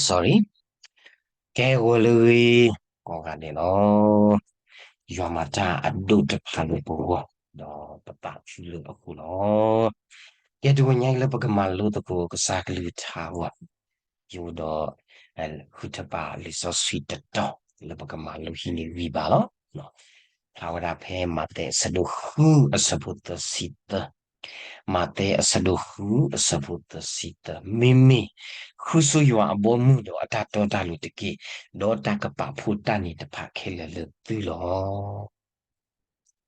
sorry, ကဲဂီၤလၢဂ့ၤ ကိးဂၤဒဲးလီၤ. ယွၤမၤတၢ်အဒိၣ်တဖၣ်လၢပဂီၢ် ဒီးပသးခုလၢအဃိလီၤ. ကဲတဂီၤညါအံၤလၢပကမၤလိသကိးကစၢ်ကလုၢ်ကထါအဂီၢ် ယအိၣ်ဒီး ဃုထၢပာ်လံာ်စီဆှံတတီၤ လၢပကမၤလိဟံးန့ၢ်ဂံၢ်ဘါလီၤ. ဖျါဝဲဒၣ်ဖဲမးသဲအဆၢဒိၣ်ဃုအဆၢဖိသၢဆံသၢ, မးသဲအဆၢဒိၣ်ဃုအဆၢဖိသၢဆံသၢ, မ့မ့ၢ်ဃုဆိယွၤအဘီအမုၢ်ဒီးအတၢ်တီတၢ်လိၤတက့ၢ်, ဒီးတၢ်ကပာ်ဖှိၣ်တၢ်န့ၣ်တဖၣ်ခဲလၢာ်လၢသုလီၤ.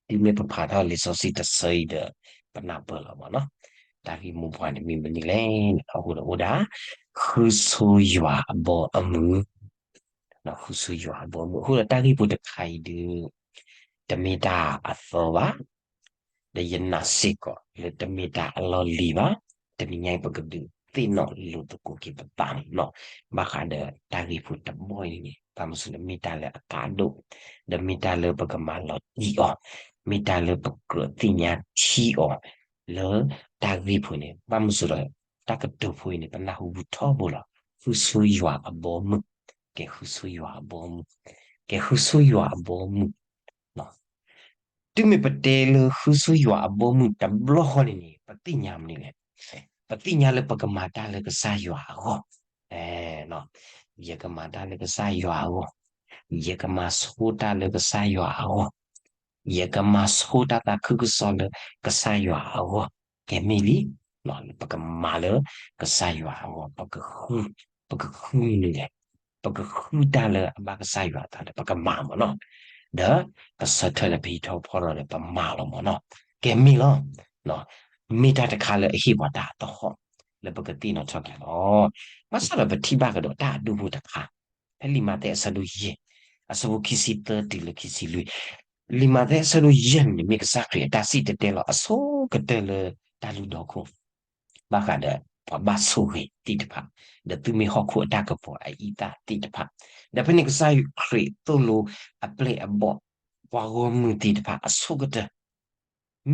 တုၤမ့ၢ်ပဖးထီၣ်လံာ်စီဆှံတဆၢအံၤဒီး ပနၢ်ပၢၢ်လီၤမ့ၢ်နီၤ, တၢ်ဂ့ၢ်မိၢ်ပှၢ်န့ၣ်မ့ၢ်မနုၤလဲၣ်န့ၣ် အဃိဒီးအိၣ်ဒၣ် ဃုဆိယွၤအဘီအမုၢ်, ဃုဆိယွၤအဘီအမုၢ် အဃိဒီးတၢ်ဂ့ၢ်ဖိတခါအံၤဒုး တမ့ၢ်တၢ်အသီဘၣ်, ဒီးယနာ်စ့ၢ်ကီးလၢတမ့ၢ်တၢ်အလီၢ်လံၤဘၣ်, တနံၤညါအံၤ ပကဒုးသ့ၣ်နီၣ်လိာ်သကိးက့ၤပသးန့ၣ်လီၤ. ဘၣ်ဃးဒီးတၢ်ဂ့ၢ်ဖိတဘီအံၤန့ၣ် ဘၣ်မနုၤလဲၣ် မ့ၢ်တၢ်လၢအကါဒိၣ်, ဒီးမ့ၢ်တၢ်လၢပကမၤလီၤတံၢ်အီၤ, မ့ၢ်တၢ်လၢပကြၢးသ့ၣ်ညါထံအီၤ လၢတၢ်ဂ့ၢ်ဖိန့ၣ် ဘၣ်မနုၤလဲၣ် တၢ်ကတိၤဖိအံၤန့ၣ် ပနၢ်ဟူဘူးထီဘိလီၤ. ဃုဆိယွၤအဘီအမုၢ်, ကဲဃုဆိယွၤအဘီအမုၢ်, ကဲဃုဆိယွၤအဘီအမုၢ် တုၤမ့ၢ်ပတဲလၢဃုဆိယွၤအဘီအမုၢ်တဘျီဃီန့ၣ်န့ၣ် ပသ့ၣ်ညါမနုၤလဲၣ်, ပသ့ၣ်ညါလၢပကမၤတၢ်လၢကစၢ်ယွၤအဂီၢ်, ယကမၤတၢ်လၢကစၢ်ယွၤအဂီၢ်, ယကမၤဆိတၢ်လၢကစၢ်ယွၤအဂီၢ်, ယကမၤဆိတၢ်သးခုကစီၣ်လၢကစၢ်ယွၤအဂီၢ်, ကဲမ့ၢ်လံ, ပကမၤလၢကစၢ်ယွၤအဂီၢ်, ပကဃုမနုၤလဲၣ်, ပကဃုတၢ်လၢအဘၣ်ကစၢ်ယွၤအသးဒီး ပကမၤမ့ၢ်နီၤ, ဒီးပဆၢထၢၣ်ဒီးပဟံးထီၣ်ဖီထီၣ်ဒီး ပမၤလီၤမ့ၢ်နီၤ, ကဲမ့ၢ်လီၤ. မ့ၢ်တၢ်တခါလၢအဟ့ၣ်ပှၤတၢ်သဟီၣ် လၢပကသ့ၣ်နီၣ်ထီၣ်က့ၤလီၤ. ဘၣ်ဆၣ်ဒီးပထံၣ်ဘၣ်ကဒီးတၢ်အဒိၣ်ဖိတခါ, ဖဲလံာ်မးသဲအဆၢဒိၣ်ယဲၢ်, အဆၢဖိခံဆံသၢတုၤလၢခံဆံလွံၢ်, လံာ်မးသဲအဆၢဒိၣ်ယဲၢ်န့ၣ် မ့ၢ်ကစၢ်ခရံာ်အတၢ်စံၣ်တဲၤတဲလီၤ အဆိကတၢၢ်လၢတၢ်လုၢ်ဒီခိၣ် ဘၣ်ဃးဒီးပှၤဘၣ်ဆိၣ်ဂ့ၤသ့ၣ်တဖၣ်, ဒီးသုမ့ၢ်ဟီၣ်ခိၣ်အတၢ်ကပီၤအအံသၣ်သ့ၣ်တဖၣ်, ဒီးဖဲန့ၣ်ကစၢ်ခရံာ်သိၣ်လိအပျဲၢ်အဘီၣ် ပှၤဂီၢ်မုၢ်သ့ၣ်တဖၣ်အဆိကတၢၢ်,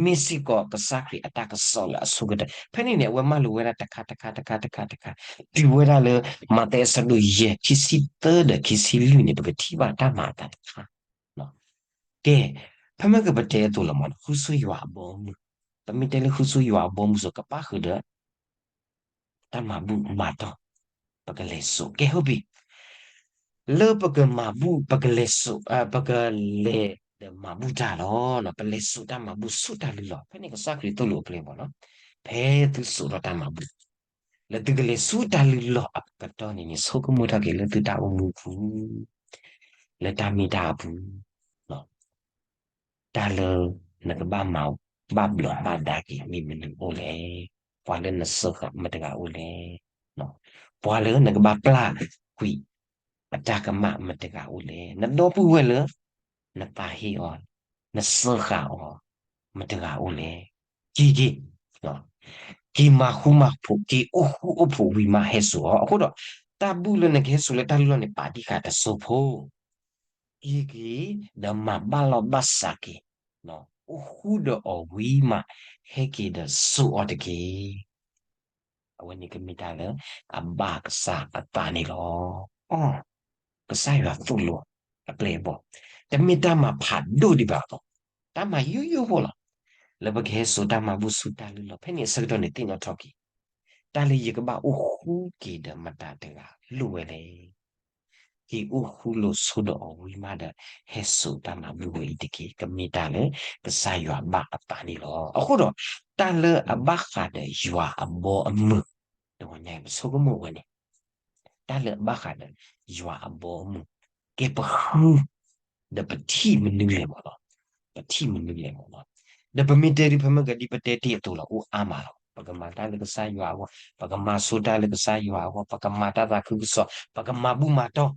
မ့ၢ်စ့ၢ်ကီးကစၢ်ခရံာ်အတၢ်ကစီၣ်လၢအဆိကတၢၢ်, ဖဲန့ၣ်န့ၣ် အဝဲမၢလိာ်ဝဲဒၣ်တခါတခါတခါတခါတခါ, တုၤဝဲဒၣ်လၢ မးသဲအဆၢဒိၣ်ယဲၢ် ခံဆံသၢဒီးခံဆံလွံၢ်န့ၣ် ပကထံၣ်ဘၣ်တၢ်မၤအသးတခါ ကဲ, ဖဲမ့ၢ်ကပတဲအသိးလီၤမ့ၢ်နီၤ, ဃုဆိယွၤအဘီအမုၢ်, ပမ့ၢ်တဲလၢဃုဆိယွၤအဘီအမုၢ်စ့ၢ် ကဘၣ်ဃုာ်ဒီး တၢ်မၤဘူၣ်မၤတီၢ်, ပကလဲၤစိာ်, ကဲ ဟုတ်ပြီ, လၢပကမၤဘူၣ် ပကလဲၤစိာ်, ပကလဲၤဒီးမၤဘူၣ်တၢ်လီၤ, ပလဲၤစိာ်တၢ်မၤဘူၣ်ဆူတၢ်လုၢ်လီၢ်, ဖဲန့ၣ်ကစၢ်ခရံာ်သိၣ်လိအပျဲၢ်မ့ၢ်နီၤ, ဖဲသုစိာ်ထီၣ်တၢ်မၤဘူၣ် လၢသုကလဲၤဆူတၢ်လုၢ်လီၢ်အကတီၢ်န့ၣ်န့ၣ် ဆိကမိၣ်ထီၣ်က့ၤလၢသုတၢ်အိၣ်မူအပူၤ, လၢတၢ်မ့ၢ်တၢ်အပူၤ, တၢ်လၢနကဘၣ်မၤဘၣ်ဘျီးဘၣ်ဒါက့ၤမ့ၢ်မနုၤအိၣ်လဲၣ်, ပှၤလၢနစၢဃာ်မတဂၤအိၣ်လဲၣ်, ပှၤလၢနကဘၣ်ပျၢ်ကွံာ်အတၢ်ကမၣ်မတဂၤအိၣ်လဲၣ်, နဒီပုၢ်ဝဲၢ်လၢ နသးဟ့အီၤ, နစၢဃာ်အီၤ, မတဂၤအိၣ်လဲၣ်. က့ၤက့ၤ, က့ၤမၤဃူမၤဖိး, က့ၤအိၣ်ဃူအိၣ်ဖိးဝံၤမးဟဲစိာ်အီၤ. အဃိဒီး တၢ်ဘူၣ်လၢနကဟဲစိာ်လၢတၢ်လုၢ်လီၢ်န့ၣ် ပာ်ဒံးဃာ်တစိၢ်ဖိ, က့ၤက့ၤ, ဒီးမၤဘၣ်လီၢ်ဘၣ်စးက့ၤ, အိၣ်ဃူဒီးအီၤဝံၤမး, ဟဲက့ၤဒီးစိာ်အီၤတက့ၢ်. အဝဲန့ၣ်ကမ့ၢ်တၢ်လၢအဘၣ်ကစၢ်အသးန့ၣ်လီၤ. ကစၢ်ယွၤသိၣ်လိအပျဲၢ်အဘီၣ်, တမ့ၢ်တၢ်မၤဖးဒိၣ်ဒံးဘၣ်အသိး, တၢ်မၤယိယိဖိလီၤ. လၢပကဟဲစိာ်တၢ်မၤဘူၣ်ဆူတၢ်လုၢ်လီၢ်, ဖဲန့ၣ်အဆၢကတီၢ်န့ၣ်သ့ၣ်နီၣ်ထီၣ်က့ၤ, တၢ်လၢယကဘၣ်အိၣ်ဃူက့ၤဒီးမတၤတဂၤလိၣ်ဝဲလဲၣ်. က့ၤအိၣ်ဃူလိာ်ဆိဒီးအီၤဝံၤမးဒီး ဟဲစိာ်တၢ်မၤဘူၣ်ဝဲအံၤတက့ၢ်, ကမ့ၢ်တၢ်လၢကစၢ်ယွၤဘၣ်အသးန့ၣ်လီၤ. အဃိဒီး တၢ်လၢအဘၣ်ဃးဒီးယွၤအဘီအမုၢ်, တဂီၤညါအံၤပဆိကမိၣ်ဝဲန့ၣ်, တၢ်လၢအဘၣ်ဃးဒီးယွၤအဘီအမုၢ်, ကဲပဃု ဒီးပထံၣ်မနုၤလဲၣ်မ့ၢ်နီၤ, ပထံၣ်မနုၤလဲၣ်မ့ၢ်နီၤ. ဒီးပမ့ၢ်တဲဒ်ဖဲမ့ၢ်ဂ့ၤဒ်ပတဲတ့ၢ်အသိးလီၤ, အိၣ်အါမးလီၤ. ပကမၤတၢ်လၢကစၢ်ယွၤအဂီၢ်, ပကမၤဆိတၢ်လၢကစၢ်ယွၤအဂီၢ်, ပကမၤတၢ်သးခုကစီၣ်, ပကမၤဘူၣ်မၤတီၢ်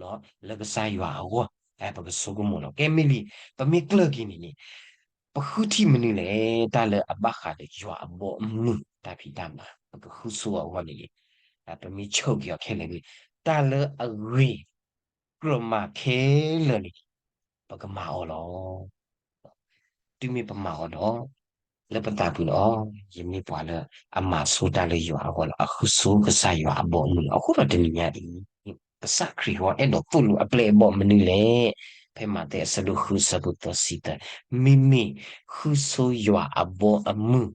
လၢကစၢ်ယွၤအဂီၢ်, ပကဆိကမိၣ်လီၤ. ကဲမ့ၢ်လံ, ပမ့ၢ်ကျၢၢ်က့ၤန့ၣ်န့ၣ်, ပဃုထံၣ်မနုၤလဲၣ်, တၢ်လၢအဘၣ်ဃးဒီးယွၤအဘီအမုၢ်တၢ်ဖံးတၢ်မၤ, ပကဃုဆိအဂီၢ်န့ၣ်န့ၣ်, ပမ့ၢ်ဆိၣ်က့ၤအီၤခဲလၢာ်န့ၣ်, တၢ်လၢအဂ့ၤ ကြၢးမၤခဲလၢာ်န့ၣ် ပကမၤအီၤလီၤ. တုၤမ့ၢ်ပမၤအီၤဒီး လၢပသးပူၤန့ၣ် အိ ယမ့ၢ်ပှၤလၢအမၤဆိတၢ်လၢယွၤအဂီၢ်လီၤ, အဃုဆိကစၢ်ယွၤအဘီအမုၢ်လီၤ. အဃိဒီးတနံၤညါအံၤ ကစၢ်ခရံာ်ဟီအဲၣ်ဒိးသိၣ်လိအပျဲၢ်အဘီၣ်မနုၤလဲၣ်. ဖဲမးသဲအဆၢဒိၣ်ဃုအဆၢဖိသၢဆံသၢ, မ့မ့ၢ်ဃုဆိယွၤအဘီအမုၢ်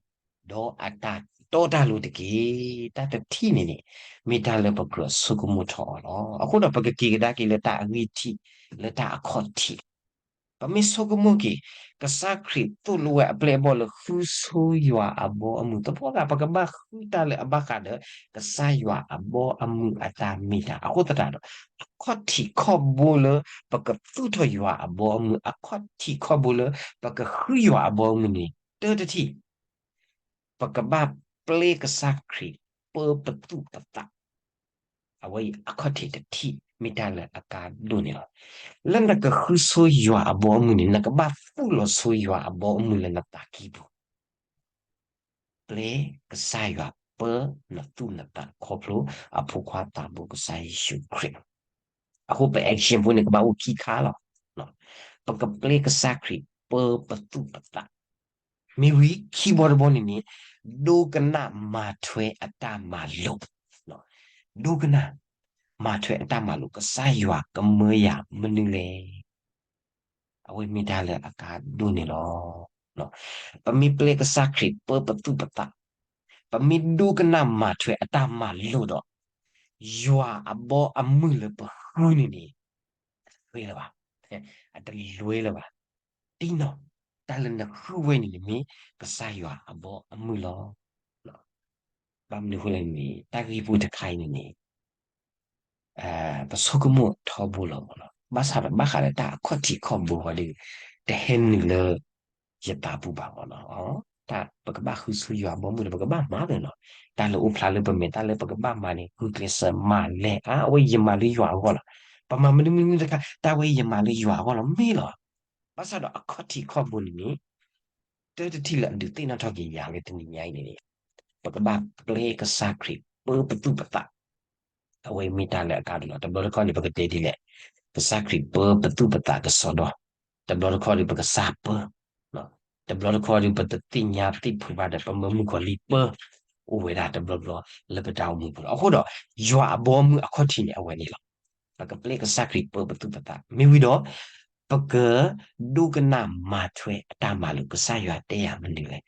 ဒီးအတၢ်တီတၢ်လိၤတက့ၢ်. တၢ်တထံၣ်န့ၣ်န့ၣ် မ့ၢ်တၢ်လၢပကြၢးဆိကမိၣ်ထီၣ်အီၤလီၤ. အဃိဒီးပကက့ၤကဒါက့ၤလၢတၢ်အဂံၢ်ထံး လၢတၢ်အခီၣ်ထံး ပမ့ၢ်ဆိကမိၣ်က့ၤ ကစၢ်ခရံာ်သိၣ်လိဝဲအပျဲၢ်အဘီၣ်လၢဃုဆိယွၤအဘီအမုၢ်, သပှၢ်ကပကဘၣ်ဃုတၢ်လၢအဘၣ်ဃးဒီး ကစၢ်ယွၤအဘီအမုၢ်အတၢ်မ့ၢ်တၢ်. အဃိသတးဒီး အခီၣ်ထံးခီၣ်ဘိလၢ ပကသူၣ်ထီၣ်ယွၤအဘီအမုၢ်, အခီၣ်ထံးခီၣ်ဘိလၢ ပကဃုယွၤအဘီအမုၢ်န့ၣ် တၢ်တထံၣ် ပကဘၣ်ပျဲကစၢ်ခရံာ် ပၢပသူၣ်ပသး. အဝဲအံၤအခီၣ်ထံးတထံၣ် မ့ၢ်တၢ်လၢအကါဒိၣ်န့ၣ်လီၤ. လၢနကဃုဆိယွၤအဘီအမုၢ်န့ၣ် နကဘၣ်သူၣ်လီၤဆိယွၤအဘီအမုၢ်လၢနသးကံၢ်ပူၤ ပျဲကစၢ်ယွၤပၢနသူၣ်နသးခီဖျိအဖိခွါသးဘိကစၢ်ယ့ၣ်ၡူးခရံာ်. အဃိပ action ဖိန့ၣ်ကဘၣ်အိၣ်ခံခါလီၤ. ပကပျဲကစၢ်ခရံာ်ပၢပသူၣ်ပသး. မ့ၢ်ဝံၤခံဘီတဘီန့ၣ်န့ၣ် ဒိကနၣ်မၤထွဲအတၢ်မၤလိာ်, ဒိကနၣ်မၤထွဲအတၢ်မၤလိာ် ကစၢ်ယွၤကမၢယၤမနုၤလဲၣ်. အဝဲမ့ၢ်တၢ်လၢအကါဒိၣ်န့ၣ်လီၤ. ပမ့ၢ်ပျဲကစၢ်ခရံာ်ပၢပသူၣ်ပသး, ပမ့ၢ်ဒိကနၣ်မၤထွဲအတၢ်မၤလိာ်ဒီး ယွၤအဘီအမုၢ်လၢပဃုန့ၣ်န့ၣ် အတလွဲလၢၤဘၣ်, အတလွဲလၢၤဘၣ်. တံၢ်နီၢ်, တၢ်လၢနဃုဝဲန့ၣ်န့ၣ်မ့ၢ်ကစၢ်ယွၤအဘီအမုၢ်လီၤ. ဘၣ်မနုၤအဃိလဲၣ်န့ၣ် တၢ်ဂ့ၢ်ဖိတခါအံၤန့ၣ်န့ၣ် ပဆိကမိၣ်ထီဘိလီၤမ့ၢ်နီၤ. ဘၣ်ဆၣ်ဒီးဘၣ်ဃးဒီးတၢ်အခီၣ်ထံးခီၣ်ဘိဝဲဒီး တဟဲနုာ်လၢယသးပူၤဘၣ်မ့ၢ်နီၤ. တၢ်ပကဘၣ်ဃုဆိယွၤအဘီအမုၢ်ဒီး ပကဘၣ်မၤသ့နီၤ. တၢ်လၢအိၣ်ဖျါလၢပမဲာ် တၢ်လၢပကဘၣ်မၤန့ၣ် ဂုာ်ကျဲးစၢးမၤလဲၤအါ အဝဲယမၤလၢယွၤအဂီၢ်လီၤ. ပမၤမနုၤမနုၤတခါ တၢ်ဝဲယမၤလၢယွၤအဂီၢ်လီၤ မ့ၢ်လီၤ. ဘၣ်ဆၣ်ဒီးအခီၣ်ထံးခီၣ်ဘိန့ၣ်န့ၣ် တၢ်တထံၣ်လၢအဒုးသ့ၣ်နီၣ်ထီၣ်က့ၤယၤလၢတနံၤညါအံၤန့ၣ်န့ၣ် ပကဘၣ်ပျဲကစၢ်ခရံာ်ပၢပသူၣ်ပသး အဝဲမ့ၢ်တၢ်လၢအကါဒိၣ်လီၤ. တဘျီတခီၣ်န့ၣ် ပကတဲဒ်လဲၣ်, ကစၢ်ခရံာ်ပၢပသူၣ်ပသးကစီဒီ, တဘျီတခီၣ်ဒီးပကစၢ်ပၢ, တဘျီတခီၣ်ဒီး ပတသ့ၣ်ညါသ့ၣ်ဖူးဘၣ်ဒီး ပမၢမုၣ်ကီၤလံၢ်ပၢ အိၣ်ဝဲဒၣ်တဘျီဘျီလၢပတၢ်အိၣ်မူပူၤလီၤ. အဃိဒီး ယွၤအဘီအမုၢ်အခီၣ်ထံးန့ၣ် အဝဲန့ၣ်လီၤ. ပကပျဲကစၢ်ခရံာ်ပၢပသူၣ်ပသး မ့ၢ်ဝံၤဒီး ပကဒိကနၣ်မၤထွဲအတၢ်မၤလိာ် ကစၢ်ယွၤတဲယၤမနုၤလဲၣ်.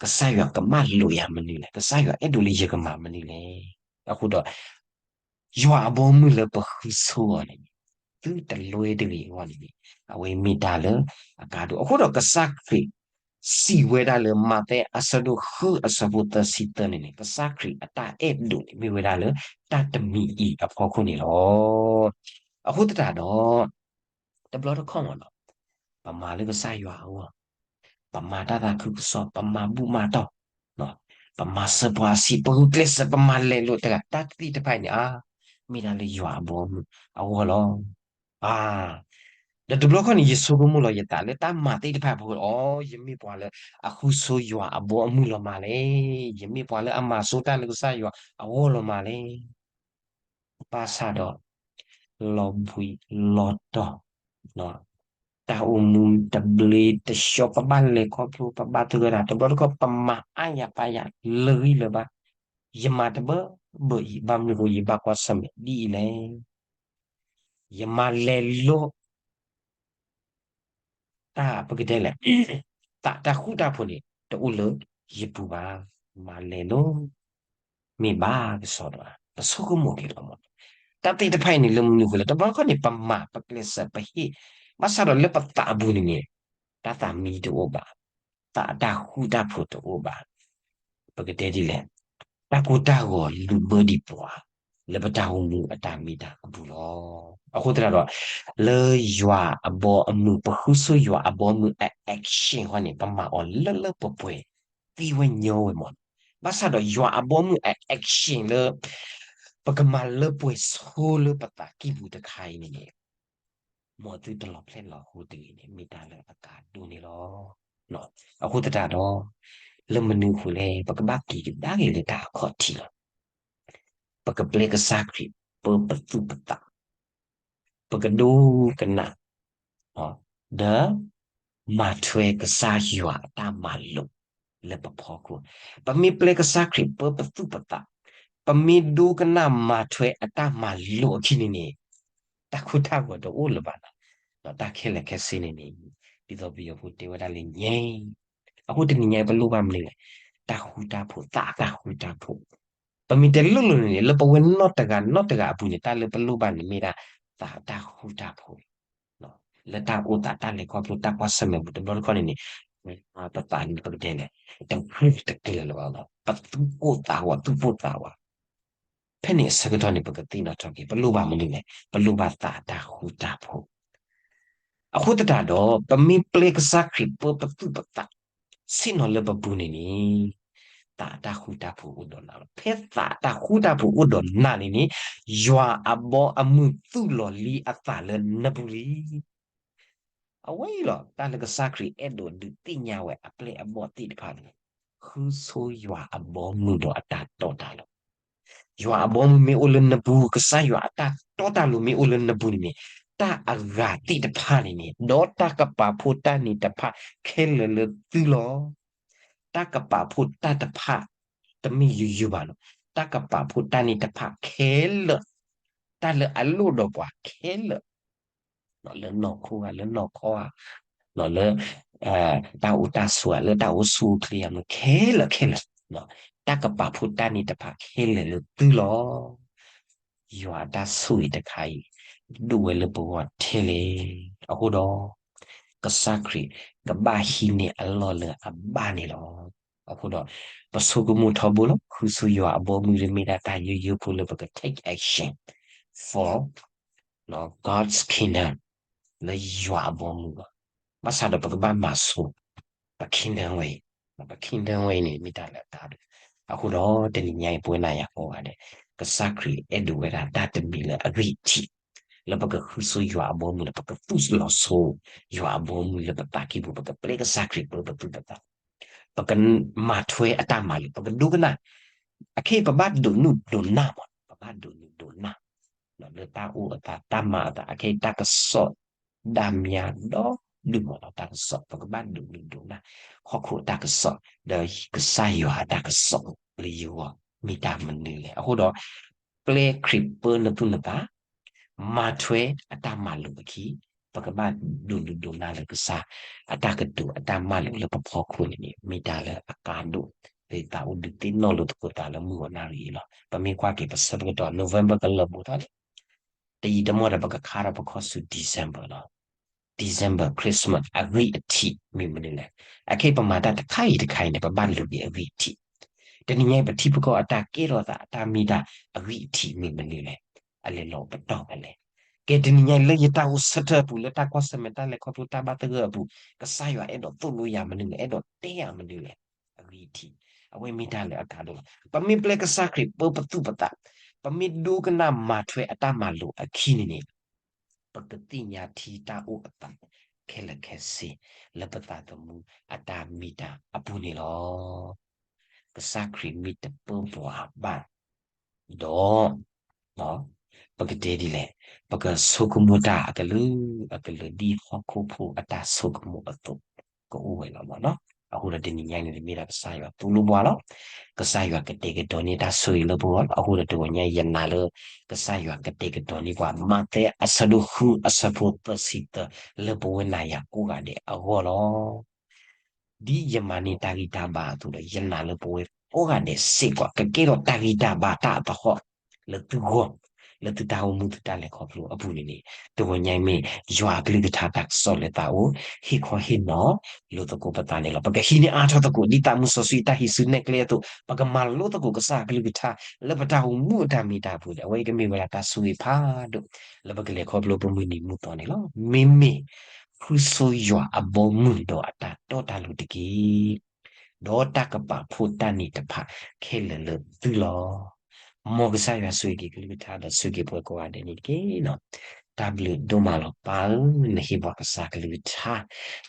ကစၢ်ယွၤကမၣ်လိာ်ယၤမနုၤလဲၣ်, ကစၢ်ယွၤအဲၣ်ဒိးလၢယကမၤမနုၤလဲၣ်. အဃိဒီး ယွၤအဘီအမုၢ်လၢပဃုဆိအီၤန့ၣ် သုတလွဲတဂ့ၤအဂီၢ်န့ၣ် အဝဲမ့ၢ်တၢ်လၢအကါဒိၣ်. အဃိဒီးကစၢ်ခရံာ် စံးဝဲဒၣ်လၢမးသဲအဆၢဒိၣ်ဃုအဆၢဖိသၢဆံသၢန့ၣ်န့ၣ် ကစၢ်ခရံာ်အတၢ်အဲၣ်ဒိးန့ၣ် မ့ၢ်ဝဲဒၣ်လၢတၢ်တမံၤအံၤအဖီခိၣ်န့ၣ်လီၤ. အဃိသတးဒီး တဘျီတခီၣ်မ့ၢ်နီၤ, ပမၤလၢကစၢ်ယွၤအဂီၢ်, ပမၤတၢ်သးခုကစီၣ်, ပမၤဘူၣ်မၤတီၢ်, ပမၤစၢၤပှၤအဆံး, ပဂုာ်ကျဲးစၢး, ပမၤလဲၤလိာ်တဂၤ တၢ်သ့ၣ်တဖၣ်အံၤန့ၣ် အါ, မ့ၢ်ဒၣ်လၢယွၤအဘီအမုၢ်အဂီၢ်လီၤ. အါ, ဒီးတဘျီခီၣ်န့ၣ် ယဆိကမိၣ်လီၤယသးလၢတၢ်မၤသ့ၣ်တဖၣ်အဖီခိၣ်, အိ ယမ့ၢ်ပှၤလၢအဃုဆိယွၤအဘီအမုၢ်လီၤမးလဲၣ်, ယမ့ၢ်ပှၤလၢအမၤဆိတၢ်လၢကစၢ်ယွၤအဂီၢ်လီၤမးလဲၣ်. ဘၣ်ဆၣ်ဒီး လီၤဘှံးလီၤတီၤ, တၢ်အိၣ်မူတဘျ့တဆှီ ပဘၣ်လဲၤခီဖျိ ပဘၣ်သဂၢၢ်တၢ် တဘျီတခီၣ် ပမၤအါယၤပာ်ယၤ လၢဂံၢ်လၢဘါ, ယမၤတဘၢဘၢအံၤ ဘၣ်မနုၤအဃိ ယဘၣ်ကွၢ်ဆၢၣ်မဲာ်ဒ်အံၤလဲၣ်. ယမၤလဲၤလိာ် တၢ်ပကတဲလဲၣ်, တၢ်တၢ်ဃူတၢ်ဖိးန့ၣ် တအိၣ်လၢယပူၤဘၣ်, မၤလဲၤလိာ် မ့ၢ်ဘၣ်ကစီဒီဧါ, ပဆိကမိၣ်က့ၤလီၤမး. တၢ်သ့ၣ်တဖၣ်အံၤန့ၣ် လၢမနုၤအဃိလဲၣ်, တဘျီတခီၣ်န့ၣ် ပမၤပကျဲးစၢးပဟ့ၣ်, ဘၣ်ဆၣ်ဒီးလၢပသးအပူၤန့ၣ်န့ၣ် တၢ်သးမံတအိၣ်ဘၣ်, တၢ်တၢ်ဃူတၢ်ဖိးတအိၣ်ဘၣ်, ပကတဲဒ်လဲၣ်, တၢ်ကိၢ်တၢ်ဂီၤလုၢ်ဘၢဒံးပှၤ လၢပတၢ်အိၣ်မူအတၢ်မ့ၢ်တၢ်အပူၤလီၤ. အဃိသတးဒီး လၢယွၤအဘီအမုၢ် ပဃုဆိယွၤအဘီအမုၢ်အ action ဃီန့ၣ် ပမၤအီၤလၢလၢပှဲၤပှဲၤ သံဝဲညီဝဲမး, ဘၣ်ဆၣ်ဒီးယွၤအဘီအမုၢ်အ action လၢ ပကမၤလၢပှဲၤဆိလၢပသးကံၢ်ပူၤတခါအံၤန့ၣ်န့ၣ် မ်သုတလီၤဖျဲၣ်လီၤဟိတဂ့ၤန့ၣ် မ့ၢ်တၢ်လၢအကါဒိၣ်န့ၣ်လီၤ. အဃိသတးဒီး လၢမနုၤအဃိလဲၣ် ပကဘၣ်က့ၤကဒါက့ၤလၢတၢ်အခီၣ်ထံးလီၤ. ပကပျဲကစၢ်ခရံာ်ပၢပသူၣ်ပသး, ပကဒိကနၣ် ဒီး မၤထွဲကစၢ်ယွၤအတၢ်မၤလိာ် လၢပဖီခိၣ်, ပမ့ၢ်ပျဲကစၢ်ခရံာ်ပၢပသူၣ်ပသး, ပမ့ၢ်ဒိကနၣ်မၤထွဲအတၢ်မၤလိာ်အခံန့ၣ်န့ၣ်, တၢ်ဃူတၢ်ဖိးတအိၣ်လၢၤဘၣ်လီၤ. ဒီးတၢ်ခဲလၢာ်ခဲဆ့န့ၣ်န့ၣ်, ဒ်သိးပယီၤဖိတဲဝဲဒၣ်လၢ ငြိမ်း, အဃိတနံၤညါအံၤပလိၣ်ဘၣ်မနုၤလဲၣ်, တၢ်ဃူတၢ်ဖိး, သးအတၢ်ဃူတၢ်ဖိး. ပမ့ၢ်တဲလိၣ်လိၣ်န့ၣ်န့ၣ် လၢပဝဲနီၢ်တဂၤနီၢ်တဂၤအပူၤန့ၣ် တၢ်လၢပလိၣ်ဘၣ်န့ၣ်မ့ၢ်ဒၣ် သးအတၢ်ဃူတၢ်ဖိး လၢတၢ်အိၣ်သးတၢ်လဲၤခီဖျိတၢ်ကွၢ်ဆၢၣ်မဲာ်ပူၤတဘျီတခီၣ်န့ၣ်န့ၣ်, ပသးန့ၣ်ပကတဲလဲၣ်, တဃုတကျဲၤလၢၤဘၣ်လီၤ. ပသူၣ်ကိၢ်သးဂီၤ သူၣ်ကိၢ်သးဂီၤ. ဖဲန့ၣ်အဆၢကတီၢ်န့ၣ် ပကသ့ၣ်နီၣ်ထီၣ်က့ၤ ပလိၣ်ဘၣ်မနုၤလဲၣ်, ပလိၣ်ဘၣ်သးအတၢ်ဃူတၢ်ဖိး. အဃိသတးဒီး ပမ့ၢ်ပျဲကစၢ်ခရံာ်ပၢပသူၣ်ပသး ဆ့ၣ်နီၤလၢပပူၤန့ၣ်န့ၣ်, သးအတၢ်ဃူတၢ်ဖိးအိၣ်ဒီးနၤလီၤ. ဖဲသးအတၢ်ဃူတၢ်ဖိးအိၣ်ဒီးနၤန့ၣ်န့ၣ်, ယွၤအဘီအမုၢ်သူၣ်လီၤလံအသးလၢနပူၤလံ. အဝဲအံၤလီၤ, တၢ်လၢကစၢ်ခရံာ်အဲၣ်ဒိးဒုးသ့ၣ်ညါဝဲအပျဲၢ်အဘီၣ်သ့ၣ်တဖၣ်န့ၣ်, ဃုဆိယွၤအဘီအမုၢ်ဒီးအတၢ်တီတၢ်လိၤ. ယွၤအဘီအမုၢ်မ့ၢ်အိၣ်လၢနပူၤ, ကစၢ်ယွၤအတၢ်တီတၢ်လိၤမ့ၢ်အိၣ်လၢနပူၤန့ၣ်န့ၣ်, တၢ်အဂၤသ့ၣ်တဖၣ်န့ၣ်န့ၣ်, ဒီးတၢ်ကပာ်ဖှိၣ်တၢ်န့ၣ်တဖၣ်ခဲလၢာ်လၢသုလီၤ. တၢ်ကပာ်ဖှိၣ်တၢ်တဖၣ်, တမ့ၢ်ယိယိဘၣ်လီၤ. တၢ်ကပာ်ဖှိၣ်တၢ်န့ၣ်တဖၣ်ခဲလၢာ်, တၢ်လၢအလိၣ်ဒီးပှၤခဲလၢာ် လၢနီၢ်ခိဧါ, လၢနီၢ်ခီဧါ, လၢ တၢ်အိၣ်တၢ်ဆိးဧါ, လၢတၢ်အိၣ်ဆူၣ်အိၣ်ချ့ဧါ, ခဲလၢာ်ခဲလၢာ်, တၢ်ကပာ်ဖှိၣ်တၢ်န့ၣ်တဖၣ်ခဲလၢာ်လၢသုလီၤ. ယွၤအတၢ်ဆိၣ်ဂ့ၤတခါအံၤ ဒိၣ်ဝဲလၢပဂီၢ်ထဲလဲၣ်. အဃိဒီး ကစၢ်ခရံာ်ကဘၣ်ဟံးန့ၢ်အလီၢ်လၢအဘၣ်န့ၣ်လီၤ. အဃိဒီး ပဆိကမိၣ်ထီဘိလီၤ, ဃုဆိယွၤအဘီအမုၢ်လၢမ့ၢ်ဒၣ်တၢ်ယိယိဖိလၢပက take action for God's kingdom, လၢယွၤအဘီအမုၢ်လီၤ. ဘၣ်ဆၣ်ဒီးပကဘၣ်မၤဆိ ပ kingdom ဝဲအံၤ, ပ kingdom ဝဲအံၤန့ၣ် မ့ၢ်တၢ်လၢအကါဒိၣ်. အဃိဒီးတနံၤညါအံၤ ပဝဲနၤယၤကိးဂၤဒဲး, ကစၢ်ခရံာ်အဲၣ်ဒိးဝဲဒၣ်တၢ်တမံၤလၢအဂံၢ်ထံး, လၢပကဃုဆိယွၤအဘီအမုၢ်လၢ ပကသူၣ်လီၤဆိ ယွၤအဘီအမုၢ်လၢပသးကံၢ်ပူၤ, ပကပျဲကစၢ်ခရံာ်ပၢပသူၣ်ပသး, ပကမၤထွဲအတၢ်မၤလိာ်, ပကဒိကနၣ်, အခဲအံၤ ပဘၣ်ဒိးနုာ်ဒိးနၢ်မး, ပဘၣ်ဒိးနုာ်ဒိးနၢ် လၢတၢ်အိၣ်အသးတၢ်မၤအသး, အခဲအံၤတၢ်ကစီၣ်ဒၣ်မးဒီဒူၣ်မးလီၤ, တၢ်ကစီၣ် ပကဘၣ်ဒိးနုာ်ဒိးနၢ် ဟီၣ်ခိၣ်အတၢ်ကစီၣ်, ဒီးကစၢ်ယွၤအတၢ်ကစီၣ်လၢယဂီၢ် မ့ၢ်တၢ်မနုၤလဲၣ်. အဃိဒီး ပျဲခရံာ်ပၢနသူၣ်နသး, မၤထွဲအတၢ်မၤလိာ်အခံ, ပကဘၣ်ဒိးနုာ်ဒိးနၢ်လၢကစၢ် အတၢ်ကတိၤအတၢ်မၤလိာ်လၢပဖီခိၣ်န့ၣ်န့ၣ် မ့ၢ်တၢ်လၢအကါဒိၣ်, လၢသးအိၣ်ဒုးသ့ၣ်နီၣ်လိာ်သကိးသးလၢမုၢ်ဂီၤနၣ်ရံၣ်အံၤလီၤ. ပမ့ၢ်ကွၢ်က့ၤပဆၢကတီၢ် November ကလၢာ်ဘူးထီၣ်လံ, တယံာ်တမီၢ်ဒီး ပကခါထီၣ်ပခီၣ်ဆူ December လီၤ. December, Christmas အဂံၢ်အထံးမ့ၢ်မနုၤလဲၣ်. အခဲအံၤ ပမၤတၢ်တခါအံၤတခါအံၤန့ၣ် ပဘၣ်လူၤက့ၤအဂံၢ်အထံး. တနံၤညါအံၤ ပထံပကီၢ်အတၢ်ကဲထီၣ်သးအတၢ်မ့ၢ်တၢ်အဂံၢ်အထံးမ့ၢ်မနုၤလဲၣ်. အလဲၤလီၤပတီၢ်ဖဲလဲၣ်. ကဲတနံၤညါအံၤ လၢယတၢ်အိၣ်ဆၢထၢၣ်အပူၤ လၢတၢ်ကွၢ်ဆၢၣ်မဲာ်တၢ်လဲၤခီဖျိတၢ်ဘၣ်သဂၢၢ်အပူၤ ကစၢ်ယွၤအဲၣ်ဒိးသိၣ်လိယၤမနုၤလဲၣ်, အဲၣ်ဒိးတဲယၤမနုၤလဲၣ်. အဂံၢ်အထံး, အဝဲမ့ၢ်တၢ်လၢအကါဒိၣ်လီၤ. ပမ့ၢ်ပျဲကစၢ်ခရံာ်ပၢပသူၣ်ပသး, ပမ့ၢ်ဒိကနၣ်မၤထွဲအတၢ်မၤလိာ်အခံန့ၣ်န့ၣ် ပကသ့ၣ်ညါထံတၢ်အိၣ်အသးခဲလၢာ်ခဲဆ့ လၢပသးသမူအတၢ်မ့ၢ်တၢ်အပူၤန့ၣ်လီၤ. ကစၢ်ခရံာ်မ့ၢ်တပၢပှၤဘၣ်ဒီး ပကတဲဒ်လဲၣ်, ပကဆိကမိၣ်တၢ်အကလုာ်အကလုာ်ဒ်ဟီၣ်ခိၣ်ဖိအတၢ်ဆိကမိၣ်အသိး ကအိၣ်ဝဲလီၤမးနီၤ. အဃိဒီးတနံၤညါန့ၣ် မ့ၢ်ဒၣ်ကစၢ်ယွၤသိၣ်လိပှၤလီၤ. ကစၢ်ယွၤကတဲာ်ကတီၤန့ၢ်တၢ်ဆိၣ်ဂ့ၤလၢပဂီၢ်လီၤ. အဃိဒီးတဂီၤညါယနာ်လၢ ကစၢ်ယွၤကတဲာ်ကတီၤန့ၢ်ပှၤ မးသဲအဆၢဒိၣ်ဃုအဆၢဖိသၢဆံသၢ လၢပဝဲနၤယၤကိးဂၤဒဲးအဂီၢ်လီၤ. ဒ်ယမၤန့ၢ်တၢ်ဂံၢ်တၢ်ဘါအသိးဒီး ယနာ်လၢပဝဲကိးဂၤဒဲးစ့ၢ်ကီး ကကဲထီၣ်တၢ်ဂံၢ်တၢ်ဘါတၢ်အသဟီၣ် လၢသုဂီၢ်, လၢသုတၢ်အိၣ်မူသုတၢ်လဲၤခီဖျိအပူၤန့ၣ်န့ၣ်, တဂီၤညါအံၤမ့ၢ် ယွၤအကလုၢ်ကထါတၢ်ကစီၣ်လၢသးအိၣ် ဟ့ၣ်ခီဟ့ၣ်နီၤလိာ်သကိးပသးန့ၣ်လီၤ. ပကဟံးန့ၢ်အါထီၣ်သကိး ဒ်သးမုၢ်စီဆှံအတၢ်ဟံးစုနဲၣ်ကျဲအသိး, ပကမၤလိသကိးကစၢ်အကလုၢ်ကထါ လၢပတၢ်အိၣ်မူအတၢ်မ့ၢ်တၢ်အပူၤန့ၣ် အဝဲအံၤကမ့ၢ်ဝဲဒၣ်တၢ်ဆိၣ်ဂ့ၤဖးဒိၣ် လၢပကလဲၤခီဖျိပမုၢ်နံၤမုၢ်သီန့ၣ်လီၤ. မ့မ့ၢ် ဃုဆိယွၤအဘီအမုၢ်ဒီးအတၢ်တီတၢ်လိၤတက့ၢ်. ဒီးတၢ်ကပာ်ဖှိၣ်တၢ်န့ၣ်တဖၣ်ခဲလၢာ်လၢသုလီၤ. မ်ကစၢ်ယွၤဆိၣ်ဂ့ၤက့ၤကလုၢ်ကထါဒီးဆိၣ်ဂ့ၤပှၤကိးဂၤဒဲးန့ၣ်တက့ၢ်နီၤ. တၢ်ဘျုးဒိၣ်မးလီၤ ပၢ်ဧၢ, နဟ့ၣ်ပှၤကစၢ်ကလုၢ်ကထါ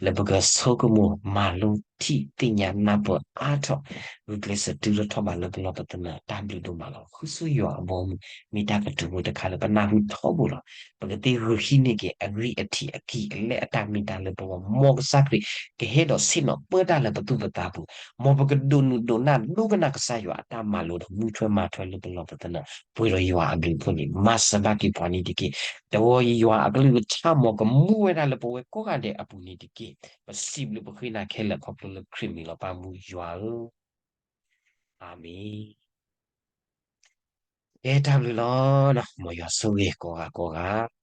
လၢပကဆိကမိၣ်မၤလိထံၣ်သ့ၣ်ညါနၢ်ပၢၢ်အါထီၣ် ဂုာ်ကျဲးစၢးတုၤလၢထီၣ်ဘးလၢပလီၢ်ပသနၢၣ် တၢ်ဘျုးဒိၣ်မးလီၤ. ဃုဆိယွၤအဘီအမုၢ် မ့ၢ်တၢ်ကတိၤဖိတခါလၢပနၢ်ဟူထီဘိလီၤ. ပကသ့ဂုာ်ဟံးန့ၢ်က့ၤ အဂံၢ်အထံးအကံၢ်အလဲအတၢ်မ့ၢ်တၢ်လၢပဂီၢ် မ်ကစၢ်ခရံာ် ကဟဲဒီးဆ့ၣ်နီၤပၢတၢ်လၢပသူၣ်ပသးပူၤ, မ်ပကဒိးနုာ်ဒိးနၢ်ဒိကနၣ်ကစၢ်ယွၤအတၢ်မၤလိဒီး မူထွဲမၤထွဲလၢပလီၢ်ပသနၢၣ် ပှဲၤဒီးယွၤအဘျုးအဖှိၣ်န့ၣ် မၤစၢၤဘၣ်က့ၤပှၤန့ၣ်တက့ၢ်. တဝီယွၤအကလုၢ်ကထါ မ်ကမူဝဲဒၣ်လၢပဝဲကိးဂၤဒဲးအပူၤန့ၣ်တက့ၢ်. ပစံးဘျုးပဃ့နၤခဲလၢာ်ခီဖျိလၢခရံာ်မံၤလီၤ ပၢ်မူယွၤဧၢ, အၤမ့ၣ်. ကဲတၢ်ဘျုးလီၤ. မ်ယွၤဆိၣ်ဂ့ၤကိးဂၤကိးဂၤ